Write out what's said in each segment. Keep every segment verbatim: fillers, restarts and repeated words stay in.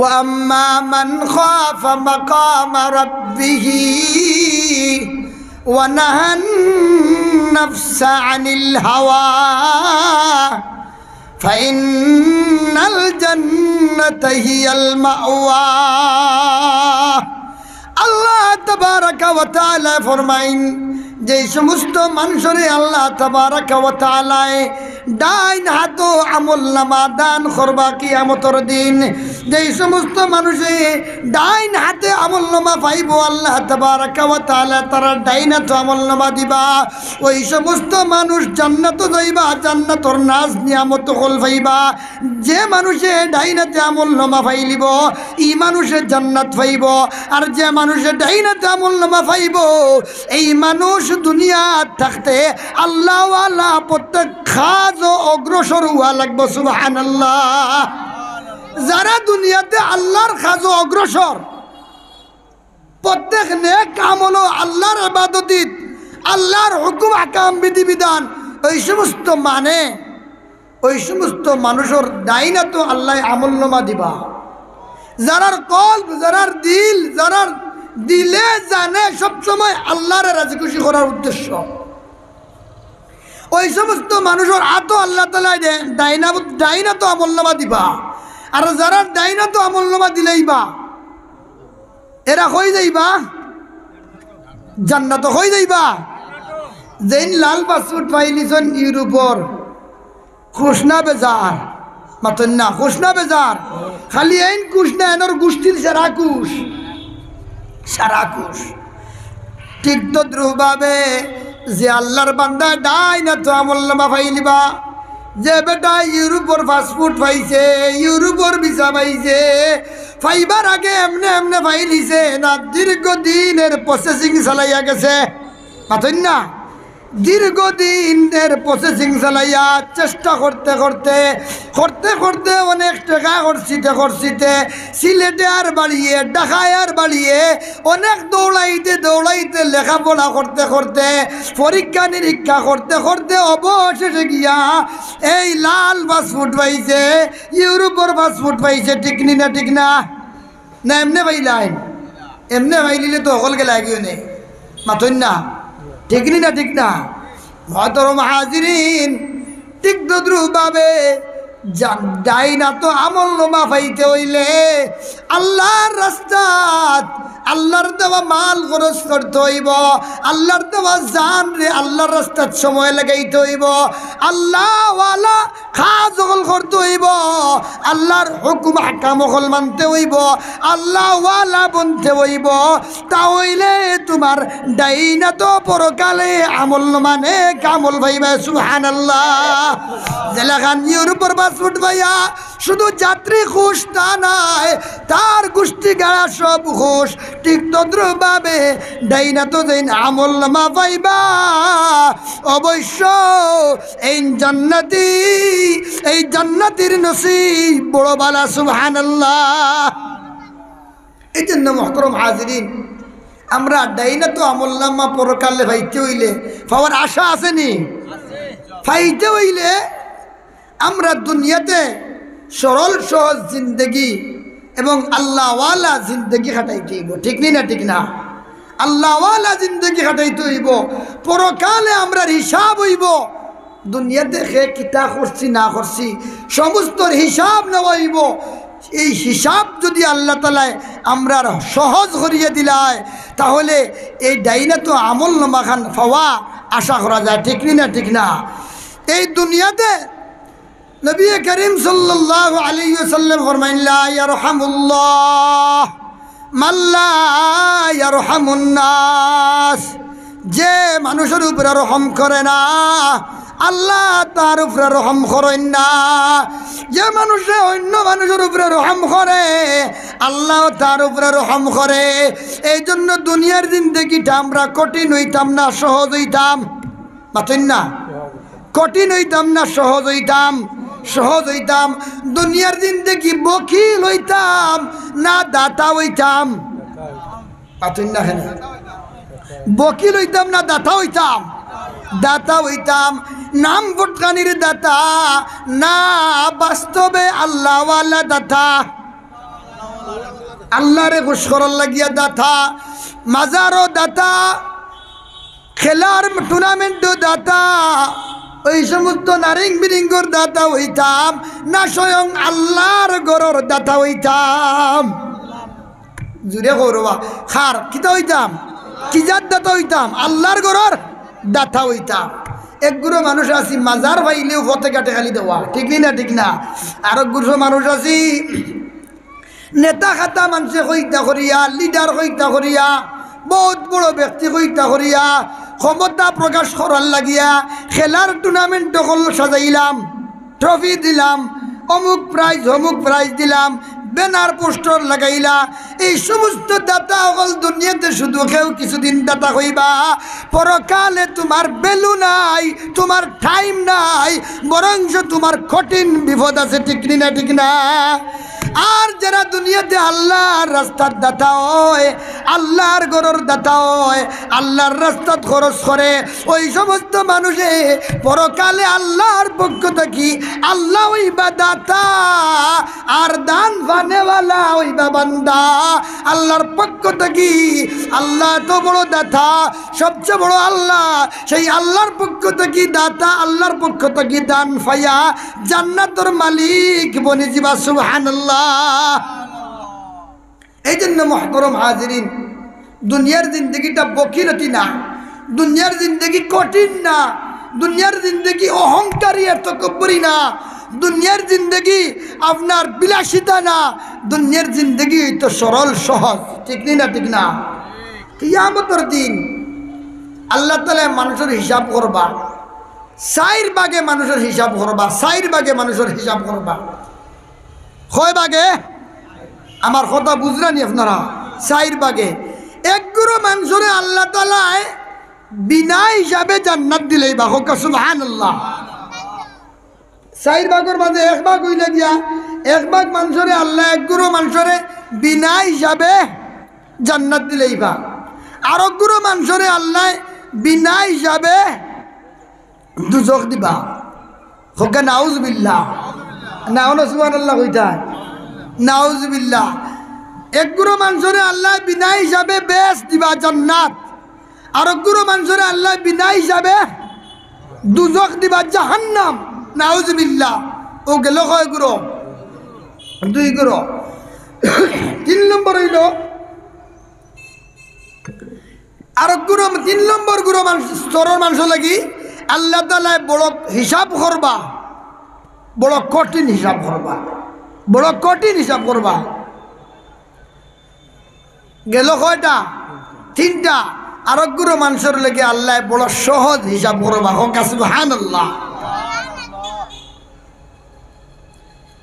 وأما من خاف مقام ربه ونهى النفس عن الهوى فإن الجنة هي المأوى। আল্লাহ তাবারাকা ওয়া তাআলা ফরমাইন, যেই সমস্ত মানুষরে আল্লাহ তাবারাকা ওয়া তাআলায় ডাইন হাতো আমলনামা দান করবা কিয়ামতর দিন, যেই সমস্ত মানুষে ডাইন হাতে আমলনামা পাইবো, আল্লাহ তাবারাকা ওয়া তাআলা তারার ডাইন হাতো আমলনামা দিবা। ওই সমস্ত মানুষ জান্নাতো যাইবা, জান্নাতর নাজ নিয়ামত অকল পাইবা। যে মানুষে ডাইন হাতে আমলনামা পাইলিবো, ই মানুষে জান্নাত পাইবো। আর যে মানুষে ডাইন হাতে আমলনামা পাইবো, এই মানুষ দুনিয়াত থাকতে আল্লাহওয়ালা প্রত্যেক কাজো অগ্রসর হওয়া লাগবো। সুবহানাল্লাহ। যারা দুনিয়াতে আল্লাহর কাজো অগ্রসর, প্রত্যেক নেক আমলো আল্লাহর ইবাদতিত, আল্লাহর হুকুম আহকাম বিধিবিধান, ওই সমস্ত মানে, ওই সমস্ত মানুষর ডাইন হাতো আল্লায় আমলনামা দিবা। যারার কলব, যারার দিল, যারার দিলে জানে সবসময় আল্লাহরে রাজি খুশি করার উদ্দেশ্য, ওই সমস্ত মানুষর হাতো আল্লাহ তাআলায় দে-, ডাইন হাত-, ডাইন হাতো আমলনামা দিবা। আর যারার ডাইন হাতো আমলনামা দিলাইবা, এরা কই যাইবা? জান্নাতো। কই যাইবা? যেইন লাল পাসপোর্ট পাইলিছইন ইউরোপর, খুশ না বেজার? মাতইন না, খুশ না বেজার? খালি এইন খুশ না, এনর গুষ্টির সারা খুশ, সারা খুশ। ঠিক তদ্রুপ ভাবে যে আল্লাহর বান্দা ডাইন হাতো আমলনামা পাইলিবা, যে বেটা ইউরোপর পাসপোর্ট পাইছে, ইউরোপর ভিসা পাইছে, পাইবার আগে এমনে এমনে পাইলিছে না, দীর্ঘদিনের প্রসেসিং চালাইয়া গেছে। মাতইন না? দীর্ঘদিনের প্রসেসিং চালাইয়া চেষ্টা করতে করতে, করতে করতে অনেক টেকা খরচিতে খরচিতে সিলেটে আর বাড়িয়ে, ঢাকায় আর বাড়িয়ে, অনেক দৌড়াইতে দৌড়াইতে, লেখাপড়া করতে করতে, পরীক্ষা নিরীক্ষা করতে করতে অবশেষে গিয়া এই লাল পাসপোর্ট পাইছে, ইউরোপর পাসপোর্ট পাইছে। ঠিক নি না? ঠিক না? না এমনে পাইলাইন? এমনে পাইলিলে তো হকল গেলা গিয়া নে। মাতইন না? ঠিক নি না? ঠিক না? মহতরম হাজিরিন, ঠিক তদ্রুপ ভাবে জান-, ডাইন হাতো আমলনামা পাইতে অইলে আল্লাহর রাস্তাত আল্লাহর দেওয়া মাল খরচ করতে অইবো, আল্লাহর দেওয়া জানরে আল্লাহর রাস্তাত সময় লাগাইতে অইবো, আল্লাহওয়ালা কাজ অকল করতে অইবো, আল্লাহর হুকুম আহকাম অকল মানতে অইবো, আল্লাহওয়ালা বনতে অইবো। তা অইলে তুমার ডাইন হাতো পরকালে আমলনামা নেক আমল পাইবা। সুবহানাল্লাহ। যেলাখান ইউরোপর পাসপোর্ট পাইয়া শুধু যাত্রী খুশ তা নায়, তার গুষ্টি গাড়া সব খুশ। ঠিক তদ্রুপ ভাবে ডাইন হাতো যেইন আমলনামা পাইবা, অবশ্য এইন জান্নাতি, এই জান্নাতির নসিব বড় বালা। সুবহানাল্লাহ। এই জন্য মহতরম হাজিরিন, আমরা ডাইন হাতো আমলনামা পরকালে পাইতে অইলে, পাওয়ার আশা আছে নি? পাইতে অইলে আমরা দুনিয়াতে সরল সহজ জিন্দেগি এবং আল্লাহওয়ালা জিন্দেগি কাটাইতে অইবো। ঠিক নি না? ঠিক না? আল্লাহওয়ালা জিন্দেগি কাটাইতে অইবো। পরকালে আমরার হিসাব অইবো। দুনিয়াতে কে কিতা করছি না করছি, সমস্তর হিসাব নেওয়া অইবো। এই হিসাব যদি আল্লাহ তাআলায় আমরার সহজ করিয়া দিলায়, তাহলে এই ডাইন হাতো আমলনামাখান পাওয়া আশা করা যায়। ঠিক নি না? ঠিক না? এই দুনিয়াতে নবী করিম সাল্লাল্লাহু আলাইহি ওয়াসাল্লাম ফরমাইন, "লা ইয়ারহামুল্লাহ মান লা ইয়ারহামুন নাস।" যে মানুষর উপরে রহম করে না, আল্লাহ তার উপরে রহম করইন না। যে মানুষে অন্য মানুষর উপরে রহম করে, আল্লাহ তার উপরে রহম করে। এই জন্য দুনিয়ার জিন্দেগিটা আমরা কঠিন অইতাম না সহজ অইতাম? মাতইন না? কঠিন অইতাম না সহজ অইতাম? সহজ অইতাম। দুনিয়ার জিন্দেগি বকিল অইতাম না দাতা অইতাম? মাতইন না কেনে? বকিল অইতাম না দাতা অইতাম? দাতা অইতাম। নাম ফটকানির দাতা, না বাস্তবে আল্লাহওয়ালা দাতা? আল্লারে খুশ করার লাগিয়া দাতা, মাজারও দাতা, খেলার টুর্নামেন্টও দাতা, ওই সমস্ত নারিং বিরিঙ্গর দাতা অইতাম, না স্বয়ং আল্লার ঘরর দাতা অইতাম? জুরে কও রে বা, খার কিতা অইতাম? কি জাত দাতা অইতাম? আল্লার ঘরর দাতা অইতাম। এক গুরু মানুষ আছি, মাজার পাইলেও পথে ঘাটে খালি দেওয়া, ঠিক নি না? ঠিক না? আর এক গুরু মানুষ আছি, নেতা খাতা মানষে কইতা করিয়া, লিডার কইতা করিয়া, বউত বড় ব্যক্তি কইতা করিয়া, ক্ষমতা প্রকাশ করার লাগিয়া খেলার টুর্নামেন্ট অকল সাজাইলাম, ট্রফি দিলাম, অমুক প্রাইজ, অমুক প্রাইজ দিলাম, ব্যানার পোস্টার লাগাইলা। এই সমস্ত দাতা অকল দুনিয়াতে শুধু কেউ কিছুদিন দাতা কইবা, পরকালে তুমার ভ্যালু নাই, তুমার টাইম নাই, বরঞ্চ তুমার কঠিন বিপদ আছে, ঠিক নি না? ঠিক না? আর যারা দুনিয়াতে আল্লার রাস্তাত দাতা অয়, আল্লার ঘরর দাতা অয়, আল্লার রাস্তাত খরচ করে, ওই সমস্ত মানুষে পরকালে আল্লার পক্ষ থাকি আল্লা অইবা দাতা, আর দান পানেওয়ালা অইবা বান্দা। আল্লার পক্ষ থাকি আল্লা এত বড় দাতা, সবচেয়ে বড় আল্লা, সেই আল্লার পক্ষ থাকি দাতা, আল্লার পক্ষ থাকি দান পাইয়া জান্নাতর মালিক বনি যিবা। সুবহানাল্লাহ। এই জন্য মহতরম হাজিরিন, দুনিয়ার জিন্দেগিটা বকিলতি না, দুনিয়ার জিন্দেগি কঠিন না, দুনিয়ার জিন্দেগি অহংকারী আর তকব্বরি না, দুনিয়ার জিন্দেগি আপনার বিলাসিতা না, দুনিয়ার জিন্দেগি অইতো সরল সহজ, ঠিক নি না? ঠিক না? কিয়ামতর দিন আল্লা তাআলায় মানুষর হিসাব করবা, চাইর ভাগে মানুষর হিসাব করবা, চাইর ভাগে মানুষর হিসাব করবা। কয় ভাগে? আমার কথা বুঝরা নি আপনারা? চাইর ভাগে। এক গুরু মানুষরে আল্লা তাআলায় বিনা হিসাবে জান্নাত দিলাইবা। কউক্কা সুবহানাল্লাহ। চাইর ভাগর মাঝে এক ভাগ অইলে গিয়া, এক ভাগ মানুষরে আল্লায়, এক গুরু মানুষরে বিনা হিসাবে জান্নাত দিলাইবা। আর এক গুরু মানুষরে আল্লায় বিনা হিসাবে দুজখ দিবা। কউক্কা নাউজুবিল্লাহ। না অনো সুবহানাল্লাহ কইতা? নাউজুবিল্লাহ। এক গুরু মানুষরে আল্লায় বিনা হিসাবে বেহেস্ত দিবা, জান্নাত। আর এক গুরু মানুষরে আল্লায় বিনা হিসাবে দুজখ দিবা, জাহান্নাম। নাউজুবিল্লাহ। অউ গেল কয় গুরু? দুই গুরু। তিন নম্বর অইলো, আর গুরু, তিন নম্বর গুরু মানুষ, স্তরর মানুষর লাগি আল্লা তাআলায় বড় হিসাব করবা, বড় কঠিন হিসাব করবা, বড় কঠিন হিসাব করবা। গেল কয়টা? তিনটা। আর গুরু মানুষর লাগি আল্লায় বড় সহজ হিসাব করবা। কউক্কা সুবহানাল্লাহ।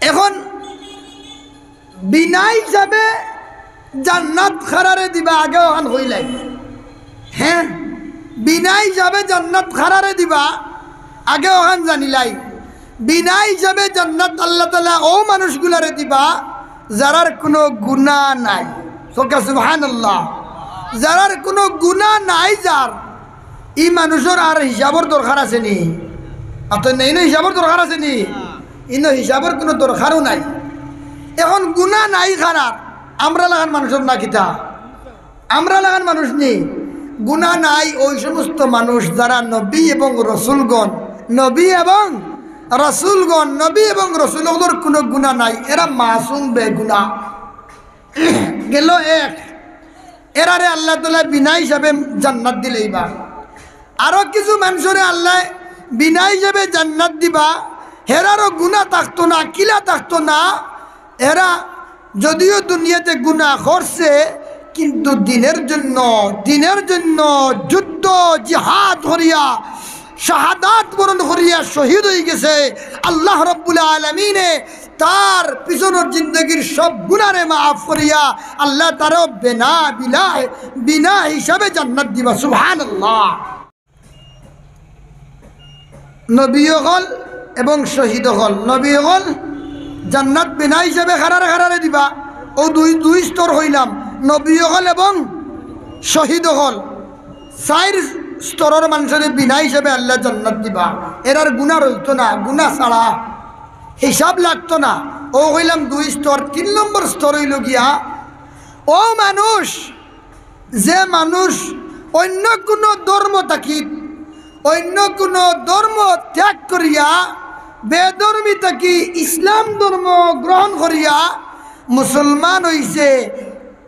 এখন বিনা হিসাবে জান্নাত কারারে দিবা, আগে অখান কইলাই। হ্যাঁ, বিনা হিসাবে জান্নাত কারারে দিবা, আগে অখান জানিলাই। বিনা হিসাবে জান্নাত আল্লা তাআলায় অউ মানুষগুলারে দিবা, যারার কুনু গুনা নাই। কউক্কা সুবহানাল্লাহ। যারার কুনু গুনা নাই, যার ই মানুষর আর হিসাবর দরকার আছে নি? অত নেই না, হিসাবর দরকার আছে নি? ইনো হিসাবর কুনু দরকারও নাই। এখন গুনা নাই কারার? আমরা লাখান মানুষর না কিতা? আমরা লাখান মানুষ নি? গুনা নাই ওই সমস্ত মানুষ যারা নবী এবং রসুলগণ, নবী এবং রসুলগণ, নবী এবং রসুল অকলর কুনু গুনা নাই, এরা মাসুম বেগুনা। গেল এক, এরারে আল্লা তাআলায় বিনা হিসাবে জান্নাত দিলাইবা। আরো কিছু মানুষরে আল্লায় বিনা হিসাবে জান্নাত দিবা, হেরারও গুনা থাকতো না, কিলা থাকতো না, এরা যদিও দুনিয়াতে গুনা করছে, কিন্তু দ্বীনের জন্য, দ্বীনের জন্য যুদ্ধ, জিহাদ করিয়া, শাহাদাত বরণ করিয়া শহীদ অইগেছে। আল্লাহ রাব্বুল আলামিনে তার পিছনর জিন্দেগির সব গুনারে মাফ করিয়া আল্লায় তারেও বিনা, বিলা, বিনা হিসাবে জান্নাত দিবা। সুবহানাল্লাহ। নবী অকল এবং শহীদ অকল, নবী অকল জান্নাত বিনা হিসাবে কারারে কারারে দিবা। অউ দুই, দুই স্তর কইলাম, নবী অকল এবং শহীদ অকল। চাইর স্তরর মানুষরে বিনা হিসাবে আল্লায় জান্নাত দিবা। এরার গুনা রইতো না, গুনা ছাড়া, হিসাব লাগতো না। অউ কইলাম দুই স্তর। তিন নম্বর স্তর অইলো গিয়া ও মানুষ, যে মানুষ অইন্য কুনু ধর্ম থাকি, অইন্য কুনু ধর্ম ত্যাগ করিয়া, বেধর্মী থাকি ইসলাম ধর্ম গ্রহণ করিয়া মুসলমান অইছে,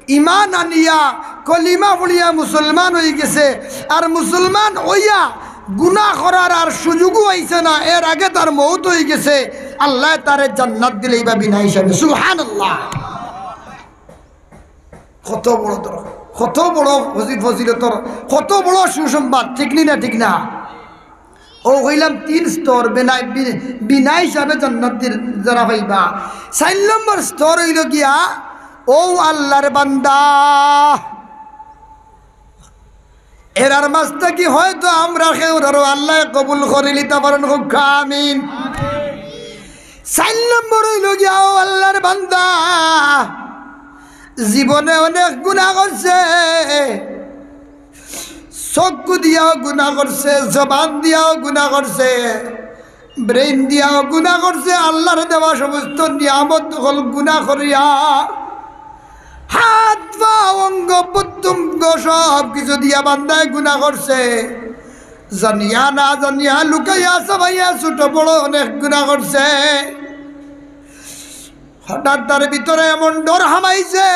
ইমান আনিয়া কলিমা পড়িয়া মুসলমান অইগেছে, আর মুসলমান অইয়া গুনা করার আর সুযোগও আইছে না, এর আগে তার মউত অইগেছে, আল্লায় তারে জান্নাত দিলাইবা বিনা হিসাবে। সুবহানাল্লাহ। কত বড় দর-, কত বড় ফজি-, ফজিলতর, কত বড় সুসংবাদ, ঠিক নি না? ঠিক না? অউ কইলাম তিন স্তর, বিনা, বি-, বিনা হিসাবে জান্নাত দি-, যারা পাইবা। চাইর নম্বর স্তর অইলো গিয়া, অউ আল্লার বান্দা, এরার মাঝ থাকি হয়তো আমরা কেউররে আল্লায় কবুল করিলিতা পারইন, কউক্কা আমিন। চাইর নম্বর অইলো গিয়া, ও আল্লার বান্দা, জীবনে অনেক গুনা করছে, চক্ষু দিয়াও গুনা করছে, জবান দিয়াও গুনা করছে, brain দিয়াও গুনা করছে, আল্লার দেওয়া সমস্ত নিয়ামত অকল গুনা করিয়া, হাত পা অঙ্গ প্রত্যঙ্গ সব কিছু দিয়া বান্দায় গুনা করছে। জানিয়া না জানিয়া, লুকাইয়া ছাপাইয়া ছোট বড় অনেক গুনা করছে। হঠাৎ তার ভিতরে এমন ডর হামাইছে,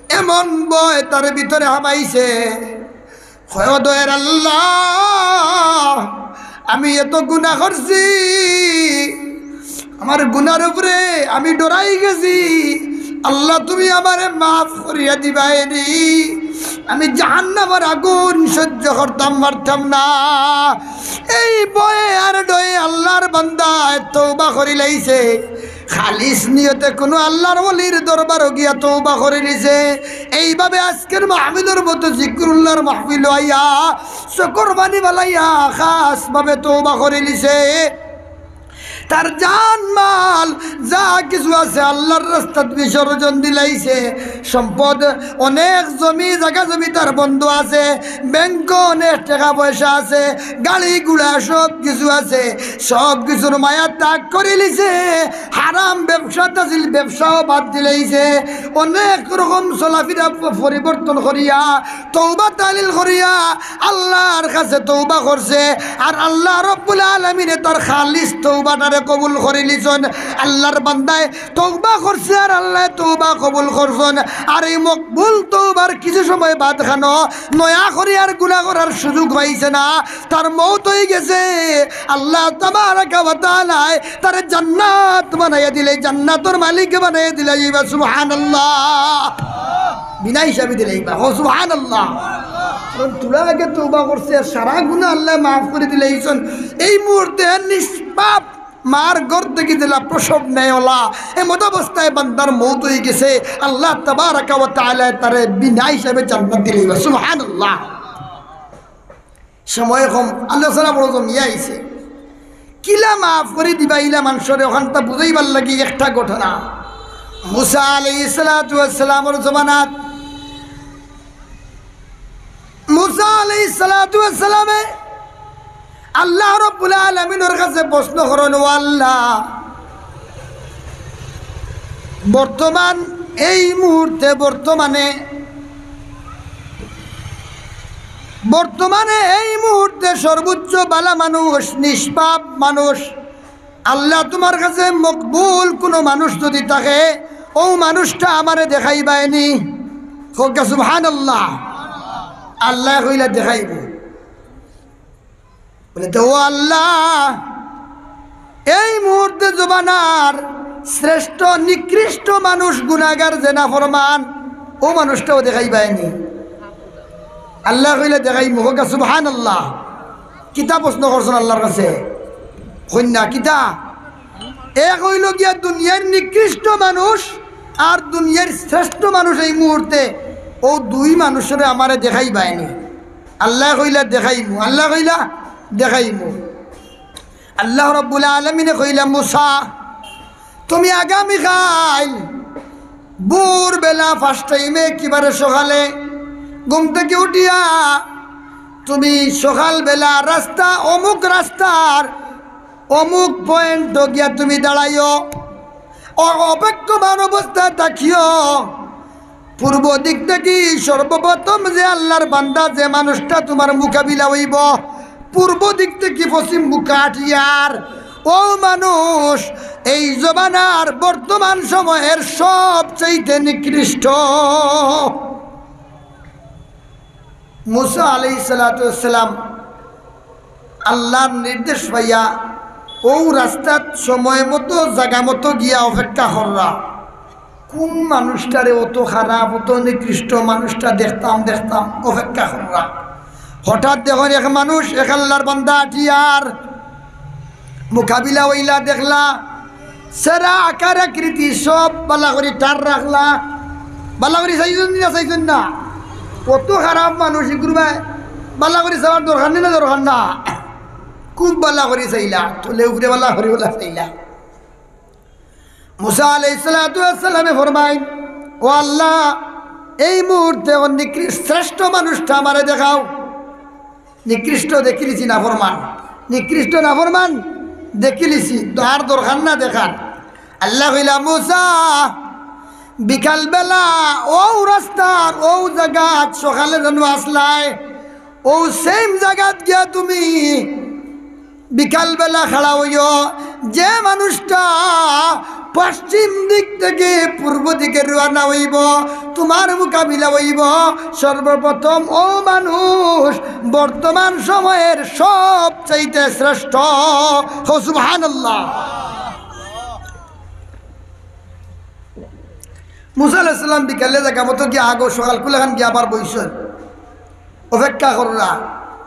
এমন ভয় তার ভিতরে হামাইছে, কয়, "ও দয়ার আল্লাহ, আমি এত গুনা করছি, আমার গুনার উপরে আমি ডরাই গেছি, আল্লাহ তুমি আমারে মাফ করিয়া দিবায়নি, আমি জাহান্নামর আগুন সহ্য করতাম পারতাম না।" এই ভয়ে আর ডয়ে আল্লার বান্দায় তওবা করিলাইছে। খালিস নিয়তে কুনু আল্লার ওলির দরবারো গিয়া তওবা করিলিছে। এইভাবে আজকের মাহফিলর মতো জিকরুল্লাহর মাহফিলো আইয়া চকুর পানি ফালাইয়া খাসভাবে তওবা করিলিছে। তার জান মাল যা কিছু আছে আল্লার রাস্তাত বিসর্জন দিলাইছে। সম্পদ অনেক, জমি, জাগা জমি তার বন্ধ আছে, ব্যাংকো অনেক টেকা পয়সা আছে, গাড়ি ঘোড়া সব কিছু আছে, সব কিছুর মায়া ত্যাগ করিলিছে। হারাম ব্যবসাত আছিল, ব্যবসাও বাদ দিলাইছে। অনেক রকম চলাফিরা প-, পরিবর্তন করিয়া, তওবা তাহলিল করিয়া আল্লার কাছে তওবা করছে। আর আল্লাহ রব্বুল আলামিনে তার খালিস তওবাটারে কবুল করিলিছইন। আল্লার বান্দায় তওবা করছে আর আল্লায় তওবা কবুল করছইন। আর এই মকবুল তওবার কিছু সময় বাদ খানো নয়া করি আর গুনা করার সুযোগ পাইছে না, তার মউত অইগেছে। আল্লাহ তাবারাকা ওয়া তাআলায় তারে জান্নাত বানাইয়া দিলে, জান্নাতর মালিক বানাইয়া দিলে। ইবা সুবহানাল্লাহ। বিনা হিসাবে দিলে ইবা। ও সুবহানাল্লাহ। কারণ থুড়া আগে তওবা করছে, সারা গুনা আল্লায় মাফ করি দিলাইছইন। এই মুহূর্তে নিষ্পাপ মার গর্ভ থাকি যেলা প্রসব নেয় অলা, এমতাবস্থায় বান্দার মউত অইগেছে, আল্লাহ তাবারাকা ওয়া তাআলায় তারে বিনা হিসাবে জান্নাত দিলে ইবা। সুবহানাল্লাহ। সময় কম, আলোচনা বড় জমিয়া আইছে। কিলা মাফ করি দিবা ইলা মানষরে, অখানতা বুঝাইবার লাগি একটা ঘটনা। মুসা আলাইহিস সালাতু ওয়াস সালামর জমানাত মুসা আলাইহিস সালাতু ওয়াস সালামে আল্লাহ রব্বুল আলামিনর কাছে প্রশ্ন করইন, "ও আল্লাহ, বর্তমান এই মুহূর্তে, বর্তমানে, বর্তমানে এই মুহূর্তে সর্বোচ্চ ভালা মানুষ, নিষ্পাপ মানুষ, আল্লাহ তুমার কাছে মকবুল কুনু মানুষ যুদি থাকে, অউ মানুষটা আমারে দেখাইবায়নি।" কউক্কা সুবহানাল্লাহ। আল্লায় কইলা, "দেখাইমু।" বলে, "তে ও আল্লাহ, এই মুহূর্তে জমানার শ্রেষ্ঠ নিকৃষ্ট মানুষ, গুনাগার, জেনা ফরমান, অউ মানুষটাও দেখাইবায়নি?" আল্লায় কইলা, "দেখাইমু।" কউক্কা সুবহানাল্লাহ। কিতা প্রশ্ন করছইন আল্লার কাছে? কইন না, কিতা? এক অইলো গিয়া দুনিয়ার নিকৃষ্ট মানুষ, আর দুনিয়ার শ্রেষ্ঠ মানুষ এই মুহূর্তে, অউ দুই মানুষরে আমারে দেখাইবায়নি। আল্লায় কইলা, "দেখাইমু।" আল্লায় কইলা, "দেখাইমু।" আল্লাহ রব্বুল আলামিনে কইলা, "মুসা, তুমি আগামীকাইল ভোরবেলা first time-এ একেবারে সকালে ঘুম থাকি উঠিয়া তুমি সকালবেলা রাস্তা, অমুক রাস্তার অমুক point-ও গিয়া তুমি দাঁড়াইও। অ-, অপেক্ষমান অবস্থায় থাকিও। পূর্ব দিক থাকি সর্বপ্রথম যে আল্লাহর বান্দা, যে মানুষটা তুমার মোকাবিলা অইবো, পূর্ব দিক থাকি পশ্চিম মুখা আটিয়ার, অউ মানুষ এই জমানার বর্তমান সময়ের সবচাইতে নিকৃষ্ট। মুসা আলাইহিস সালাতু ওয়াস সালাম আল্লাহর নির্দেশ পাইয়া অউ রাস্তাত সময় মতো, জাগা মতো গিয়া অপেক্ষা কররা। কুন মানুষটারে অত খারাপ, অত নিকৃষ্ট মানুষটা দেখতাম, দেখতাম, অপেক্ষা কররা। হঠাৎ দেখইন এক মানুষ, এক আল্লাহর বান্দা আটিয়ার, মোকাবিলা অইলা, দেখলা, চেহারা, আকার আকৃতি সব বালা করি টার রাখলা। বালা করি চাইছইন না, চাইছইন না? অত খারাপ মানুষ, ইগুরে বালা করি চাওয়ার দরকার নি না, দরকার না? খুব বালা করি চাইলা, তলে উপরে বালা করি বালা চাইলা। মুসা আলাইহিস সালাতু ওয়াস সালামে ফরমাইন, "ও আল্লাহ, এই মুহূর্তে অউ নিকৃষ্ট, শ্রেষ্ঠ মানুষটা আমারে দেখাও।" নিকৃষ্ট দেখিলিছি, নাফরমান। নিকৃষ্ট নাফরমান দেখিলিছি, তো আর দরকার না দেখার। আল্লায় কইলা, "মুসা, বিকালবেলা অউ রাস্তার অউ জাগাত সকালে যেন আছলায়, অউ same জাগাত গিয়া তুমি বিকালবেলা খাড়া অইও, যে মানুষটা পশ্চিম দিক থাকি পূর্ব দিকে রওয়ানা অইবো, তুমার মোকাবিলা অইবো, সর্বপ্রথম অউ মানুষ বর্তমান সময়ের সবচাইতে শ্রেষ্ঠ।" কও সুবহানাল্লাহ। মুসা আলাইহিস সালাম বিকালে জাগা মতো গিয়া আগো সকাল কুলাখান গিয়া আবার বইছইন। অপেক্ষা কররা,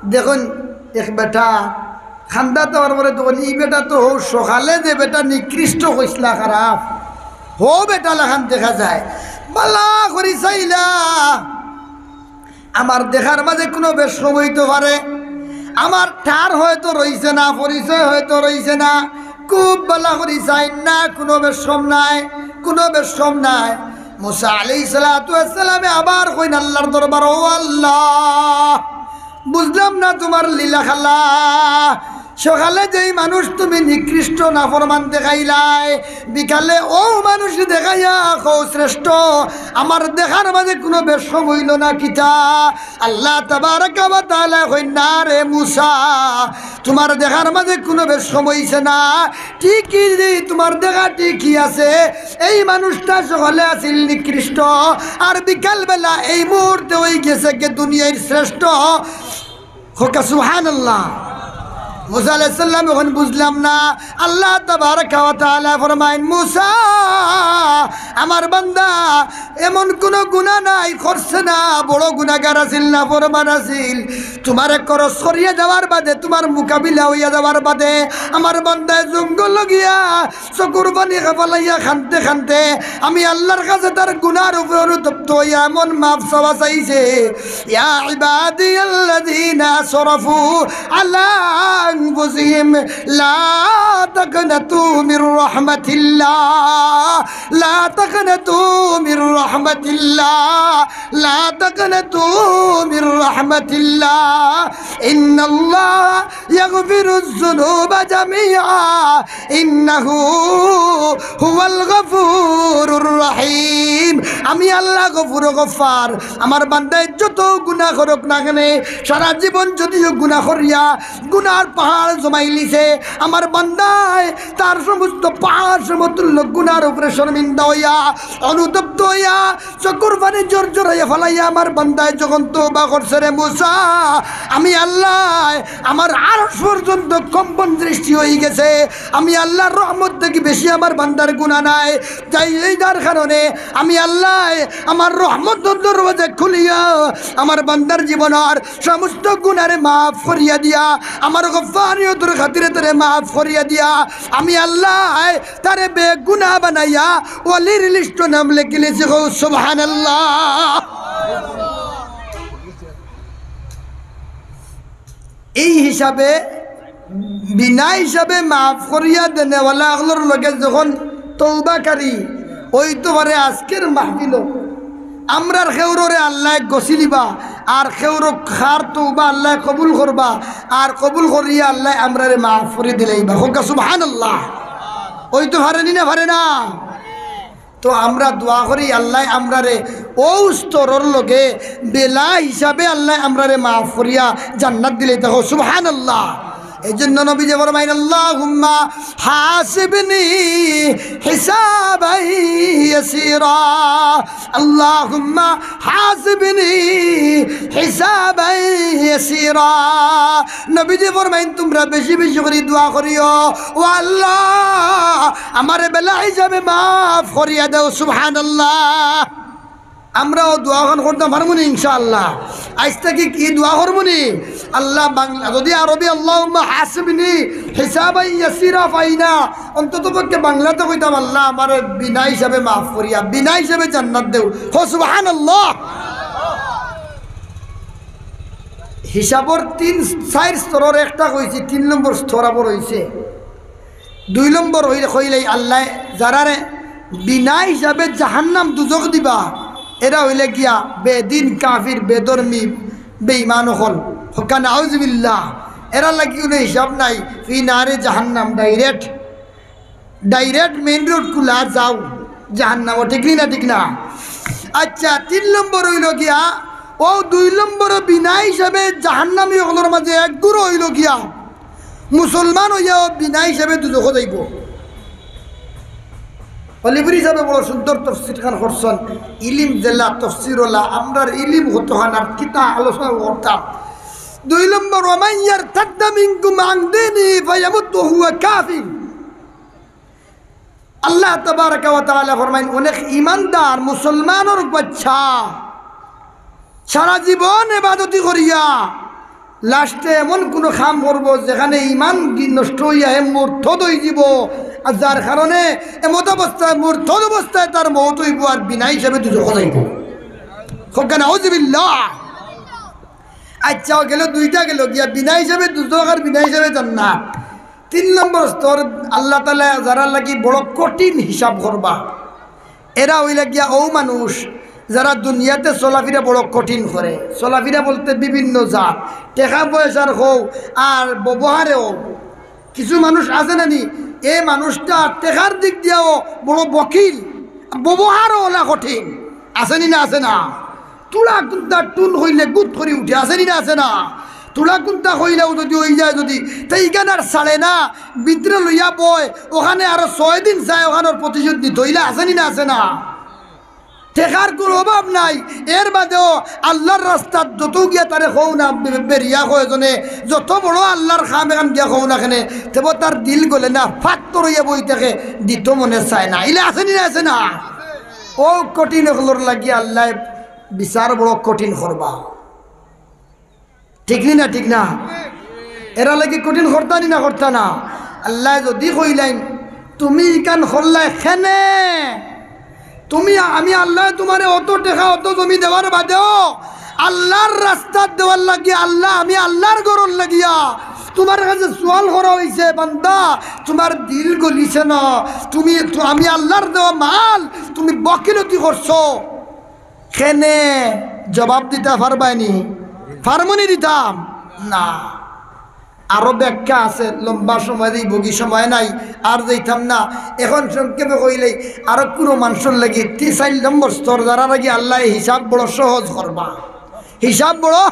দেখইন এক বেটা, কান্দাত আওয়ার পরে দেখইন, ই বেটা তো হউ সকালে যে বেটা নিকৃষ্ট কইছলা খারাপ, হউ বেটা লাখান দেখা যায়। বালা করি চাইলা, আমার দেখার মাঝে কুনু বেশকম অইতো পারে, আমার টার হয়তো রইছে না, পরিচয় হয়তো রইছে না, খুব বালা করি চাইন না, কুনু বেশকম নাই, কুনু বেশকম নাই। মুসা আলাইহিস সালাতু ওয়াস সালামে আবার কইন আল্লাহর দরবার, "ও আল্লাহ, বুঝলাম না তুমার লীলা খেলা। সকালে যেই মানুষ তুমি নিকৃষ্ট নাফরমান দেখাইলায়, বিকালে অউ মানুষ দেখাইয়া কও শ্রেষ্ঠ, আমার দেখার মাঝে কুনু বেশকম অইলো না কিতা?" আল্লাহ তাবারাকা ওয়া তাআলায় কইন, "না রে মুসা, তুমার দেখার মাঝে কুনু বেশকম অইছে না, ঠিকই রে, তুমার দেখা ঠিকই আছে। এই মানুষটা সকালে আছিল নিকৃষ্ট, আর বিকালবেলা এই মুহূর্তে অইগেছে গি দুনিয়ার শ্রেষ্ঠ।" কউক্কা সুবহানাল্লাহ। মুসা আলাইহিস সালাম অখন বুঝলাম না। আল্লাহ তাবারাকা ওয়া তাআলায় ফরমাইন, "মুসা, আমার বান্দা এমন কুনু গুনা নাই, করছে না, বড় গুনাগার আছিল, নাফরমান আছিল। তুমারে খরচ করিয়া যাওয়ার বাদে, তুমার মোকাবিলা অইয়া যাওয়ার বাদে আমার বান্দায় জঙ্গলো গিয়া চকুর পানি ফালাইয়া কানতে কানতে আমি আল্লাহর কাছে তার গুনার উপরে অনুতপ্ত অইয়া এমন মাফ চাওয়া চাইছে।" ইয়া ইবাদিয়াল্লাযীনা আসরাফু আলা আনফুসিহিম লা তাকনাতু মির রাহমাতিল্লাহ, লা তাকনাতু মির রাহমাতিল্লাহ, লা তাকনাতু মির রাহমাতিল্লাহ, ইন্নাল্লাহা ইয়াগফিরুয যুনুবা জামিআ, ইন্নাহু হুয়াল গফুরুর রহিম। আমি আল্লাহ গফুর ও গফফার। আমার বান্দায় যত গুনা করউক না কেনে, সারা জীবন যদিও গুনা করিয়া গুনার পাহাড় জমাইলিছে, আমার বান্দায় তার সমস্ত পাহাড় সমতুল্য গুনার উপরে শর্মিন্দা অইয়া, অনুতপ্ত অইয়া, চকুর পানি জোর জোর অইয়া ফালাইয়া আমার বান্দায় যখন তওবা করছে রে মুসা, আমি আল্লায় আমার আরশ পর্যন্ত কম্পন সৃষ্টি অইগেছে। আমি আল্লাহর রহমত থাকি বেশি আমার বান্দার গুনা নাই। তাই এইটার কারণে আমি আল্লায় আমার রহমতর দরওয়াজা খুলিয়া আমার বান্দার জীবনর সমস্ত গুনারে মাফ করিয়া দিয়া, আমার গফফারিয়তর খাতিরে তারে মাফ করিয়া দিয়া, আমি আল্লায় তারে বেগুনা বানাইয়া ওলির লিস্টো নাম লেখিলিছি। কও সুবহানাল্লাহ। এই হিসাবে, বিনা হিসাবে মাফ করিয়া দেনেওয়ালা অকলর লগে যখন তওবাকারী অইতো পারে আজকের মাহফিলো, আমরার কেউররে আল্লায় গছিলিবা, আর কেউরর তওবা আল্লায় কবুল করবা, আর কবুল করিয়া আল্লায় আমরারে মাফ করি দিলাইবা। কউক্কা সুবহানাল্লাহ। অইতো পারে নি না পারে না? তো আমরা দোয়া করি, আল্লায় আমরারে অউ স্তরর লগে বিনা হিসাবে আল্লায় আমরারে মাফ করিয়া জান্নাত দিলাইতা। কও সুবহানাল্লাহ। এই জন্য নবীজি ফরমাইন, "আল্লাহুম্মা হাসিবনি হিসাবান ইয়াসীরা, আল্লাহুম্মা হাসিবনি হিসাবান ইয়াসীরা।" নবীজি ফরমাইন, "তুমরা বেশি বেশি করি দোয়া করিও, ও আল্লাহ, আমারে বিনা হিসাবে মাফ করিয়া দেও।" সুবহানাল্লাহ। আমরাও দোয়াখান করতাম পারমুনি ইনশাআল্লাহ। আইজ থাকি কি দোয়া করমুনি? আল্লাহ বাংলা, যদি আরবি "আল্লাহুম্মা হাসিবনি হিসাবান ইয়াসীরা" পাই না, অন্তত পক্ষে বাংলাতে কইতাম, "আল্লাহ, আমারে বিনা হিসাবে মাফ করিয়া, বিনা হিসাবে জান্নাত দেও।" কও সুবহানাল্লাহ। হিসাবর তিন, চাইর স্তরর একটা কইছি, তিন নম্বর স্তর আবার অইছে। দুই নম্বর অইলে, কইলাই আল্লায় যারারে বিনা হিসাবে জাহান্নাম দুজখ দিবা, এরা অইলে গিয়া বেদিন, কাফির, বেধর্মী, বেঈমান অকল। কউক্কা নাউজুবিল্লাহ। এরার লাগি কুনু হিসাব নাই, ফি নারে জাহান্নাম direct। Direct main road খুলা যাও জাহান্নামো, ঠিক নি না? ঠিক না? আচ্ছা, তিন নম্বর অইলো গিয়া, অউ দুই নম্বর বিনা হিসাবে জাহান্নামী অকলর মাঝে এক গুরু অইলো গিয়া, মুসলমান অইয়াও বিনা হিসাবে দুজখো যাইবো। অলিপুরি সাহেবে বড় সুন্দর তফসির খান করছইন, ইলিম যেলা তফসির অলা, আমরার ইলিম কতখান আর কিতা আলোচনা করতাম। দুই নম্বর, "ওয়া মান ইয়ারতাদ্দা মিনকুম আন দীনিহি ফায়ামুত ওয়া হুয়া কাফির।" আল্লাহ তাবারাকা ওয়া তাআলা ফরমাইন, অনেক ইমানদার মুসলমানর বাচ্চা সারা জীবন ইবাদতি করিয়া লাস্টে এমন কুনু কাম করবো যেখানে ইমান গি-, নষ্ট অইয়া হে মুরতদ অইযিবো, আর যার কারণে এমত অবস্থায়, মুরতদ অবস্থায় তার মউত অইবো আর বিনা হিসাবে দুজখো যাইবো। কউক্কা নাউজুবিল্লাহ। আচ্ছা, অউ গেলো দুইটা, গেলো গিয়া বিনা হিসাবে দুজখ আর বিনা হিসাবে জান্নাত। তিন নম্বর স্তর, আল্লাহ তাআলা যারার লাগি বড় কঠিন হিসাব করবা, এরা অইলা গিয়া অউ মানুষ যারা দুনিয়াতে চলাফিরা বড় কঠিন করে। চলাফিরা বলতে বিভিন্ন জাত, টেকা পয়সার কও আর ব্যবহারেও। কিছু মানুষ আছে না নি, এ মানুষটা টেকার দিক দিয়াও বড় বখিল, ব্যবহারও অলা কঠিন। আছে নি না? আছে না? তুলা কুন্তা টুন কইলে গুদ করি উঠে, আছে নি না? আছে না? তুলা কুন্তা কইলেও যদি অইযায় যদি, তে ইখান আর ছাড়ে না, ভিতরে লইয়া বয়, অখানে আরো ছয় দিন যায়, অখানর প্রতিশোধ নিতো অইলে, আছে নি না? আছে না? টেকার কুনু অভাব নাই, এর বাদেও আল্লার রাস্তাত যত গিয়া তারে কও না, বে-, বেরিয়া কয় এজনে, যত বড় আল্লার কাম এখান গিয়া কও না কেনে, তেবো তার দিল গলে না, ফাত্তর অইয়া বই থাকে, দিতো মনে চায় না, ইলা আছে নি না? আছে না? অউ কঠিন অকলর লাগি আল্লায় বিচার বড় কঠিন করবা। ঠিক নি না? ঠিক না? এরা লাগি কঠিন করতা নি না করতা না? আল্লায় যদি কইলাইন, "তুমি ইখান করলায় কেনে? তুমি, আমি আল্লায় তুমারে অত টেকা, অত জমি দেওয়ার বাদেও আল্লার রাস্তাত দেওয়ার লাগি, আল্লা, আমি আল্লার ঘরর লাগিয়া তুমার কাছে সওয়াল করা অইছে, বান্দা, তুমার দিল গলিছে না, তুমি, তু-, আমি আল্লার দেওয়া মাল তুমি বখিলতি করছো।" কেনে জবাব দিতা পারবায় নি? পারমু নি দিতাম? না। আরো ব্যাখ্যা আছে, লম্বা সময় দিবো গি, সময় নাই, আর যাইতাম না। এখন সংক্ষেপে কইলেই, আরো কুনু মানষর লাগি তি-, চাইর নম্বর স্তর, যারার লাগি আল্লায় হিসাব বড় সহজ করবা, হিসাব বড়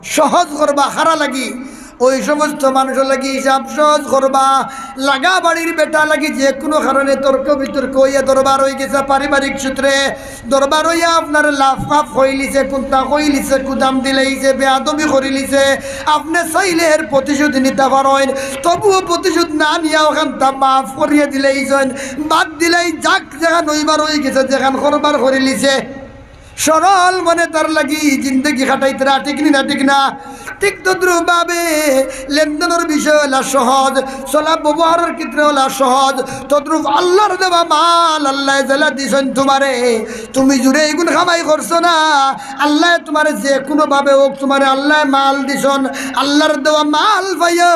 সহজ করবা, কারা লাগি? অউ সমস্ত মানষর লাগি হিসাব সহজ করবা। লাগা বাড়ির বেটা লাগি যে কুনু কারণে তর্ক বিতর্ক অইয়া দরবার অইগেছে পারিবারিক সূত্রে, দরবার অইয়া আপনারে লাফ কাফ কইলিছে, কুন্তা কইলিছে, কুদাম দিলাইছে, বেয়াদবি করিলিছে, আপনে চাইলে এর প্রতিশোধ নিতা পারইন, তবুও প্রতিশোধ না নিয়া অখানতা মাফ করিয়া দিলাইছইন, বাদ দিলাই যাক, যেখান অইবার অইগেছে, যেখান করবার করিলিছে। সরল মনে তার লাগি জিন্দেগি কাটাইতরা, ঠিক নি না? ঠিক না? ঠিক তদ্রূপ ভাবে লেনদেনর বিষয় অইলা সহজ, চলা ব্যবহারর ক্ষেত্রে অইলা সহজ, তদ্রূপ আল্লার দেওয়া মাল আল্লায় যেলা দিছইন তুমারে, তুমি জুরে ইগুন কামাই করছো না, আল্লায় তুমারে যে কুনু ভাবে অউক, তুমারে আল্লায় মাল দিছইন, আল্লার দেওয়া মাল পাইয়া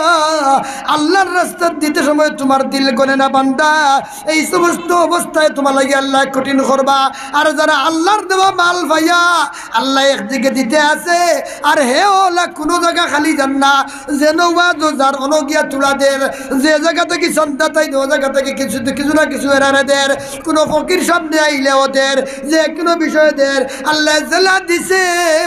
আল্লার রাস্তাত দিতে সময় তুমার দিল গলে না বান্দা, এই সমস্ত অবস্থায় তুমার লাগি আল্লায় কঠিন করবা। আর যারা আল্লার দেওয়া মাল পাইয়া আল্লায় একদিকে দিতে আছে, আর হে অলা কুনু জাগা খালি যার না, যেন ওয়াজও যার অনো গিয়া তুলা দের, যে জাগা থাকি সন্তা তাই ও জাগা থাকি কিছু কিছু না কিছু এরারে দের, কোনো ফকির সামনে আইলেও দের, যে কোনো বিষয়ে দের। আল্লায় যেলা দিছে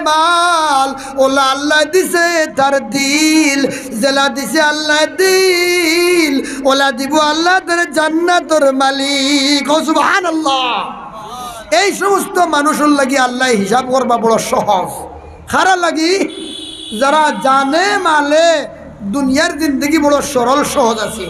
মাল, ওলা আল্লায় দিছে তার দিল, যেলা দিছে আল্লায় দিল, ওলা দিবো আল্লায় তার জান্নাতর মালিক। ও সুবহানাল্লাহ। এই সমস্ত মানুষর লাগি আল্লায় হিসাব করবা বড় সহজ। কারা লাগি? যারা জানে মালে দুনিয়ার জিন্দেগি বড় সরল সহজ আছে।